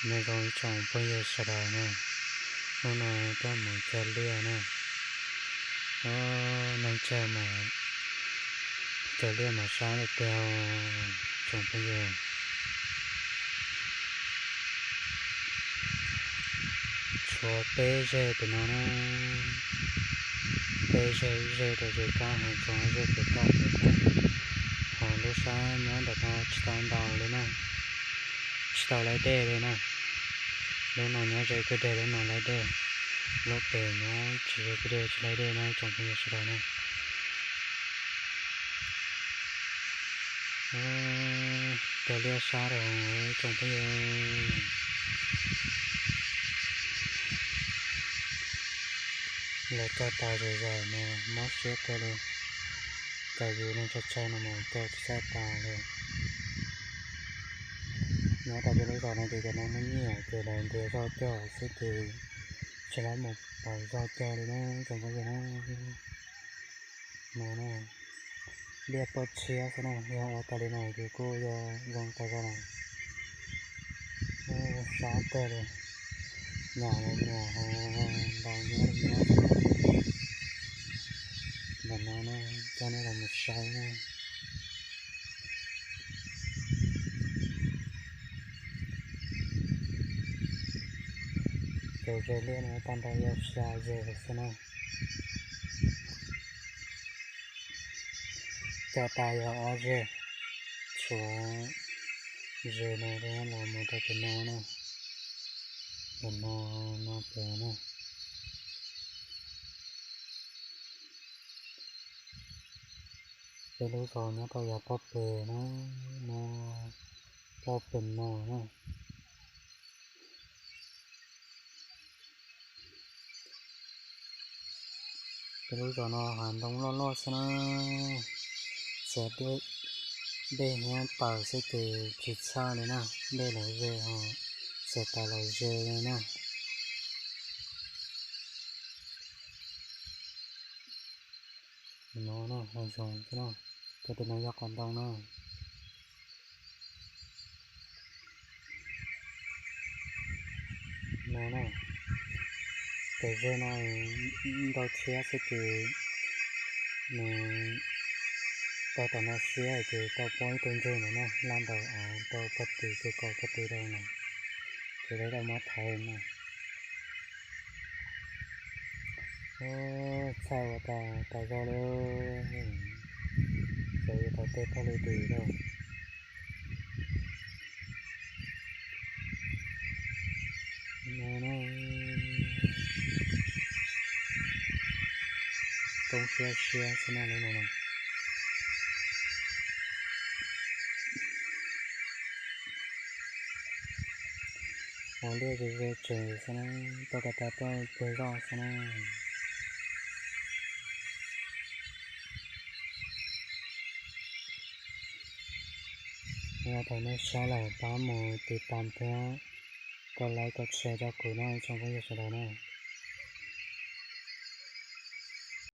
Nyob zoo ib tsoom phooj ywg sawv daws na, hnub no tuaj mus cog liaj na, neeg tsawg mas cog liaj mas sab tiag tiag tsoom phooj ywg. Tshuav peb zeg pem no na, peb zeg, ib zeg rau ze kab, ho tshuav ob zeg pem toj pem na, ho lub sab nyob ntawm no tsis tau ntaus li na, tsis tau laib dej li na. Lub no nyob ze kwj deg, lub no laib dej, lub pem nyob tsis ze kwj deg tsis laib dej na tsoom phooj ywg sawv daws na. Cog liaj sab rau tsoom phooj ywg. Los cog tas zom zaws mas mob siab kawg li, cov yus neeg tsawg tsawg no mas cog tsis txawj tas li. Nyob rau peb lub zos no ces cov neeg muaj nyiaj ces lawv nrhiav zog cog xwb ces tsis lawv mus pauv zog cog li na tsoom phooj ywg na. No na, liaj poj tshiab xwb na, yog ua tas li no ces kuj yog zoo tas zog na. Sab kawg li, nyuam los nyuam, ho ntaus nyob li nyob xwb na. Ntawm no na, coj nej los mus saib na. Cov ze liaj no tag nrho yog xya zeg xwb na. Cog tas yog ob zeg, tshuav ze no los mus rau pem no na, pem no, no pem na. Peb lub zos nyob rau yav pob pem na, no pob pem no na. Peb lub zos no hav ntoo loj loj xwb na, txawm dej hnyiab taws xwb ces tsis txhawj li na, dej los ze ho txias taws los ze li na. No na, hav zoov xwb na, cov tim no yog qhov ntoo na. No na, cov ze no ntau tshiab xwb ces nws tau tom no siab ces tau poob ib tug ntseg ntawm no laj ntaus av rau pog tis ces kom pog tis rau no, ces lawv tau muab thaiv no. Txhawj ua tas tas zog li, xyov yuav tau tej thaj li tis lawm. Roob siab siab xwb na lub no. Ua liaj ze ze tsev xwb na, tuaj ko taw tuaj pw zoj xwb na. Yog thaum nej saib lawm pab mus tiv tam thiab kos like kos share rau kuv na tsoom phooj ywg sawv daws na.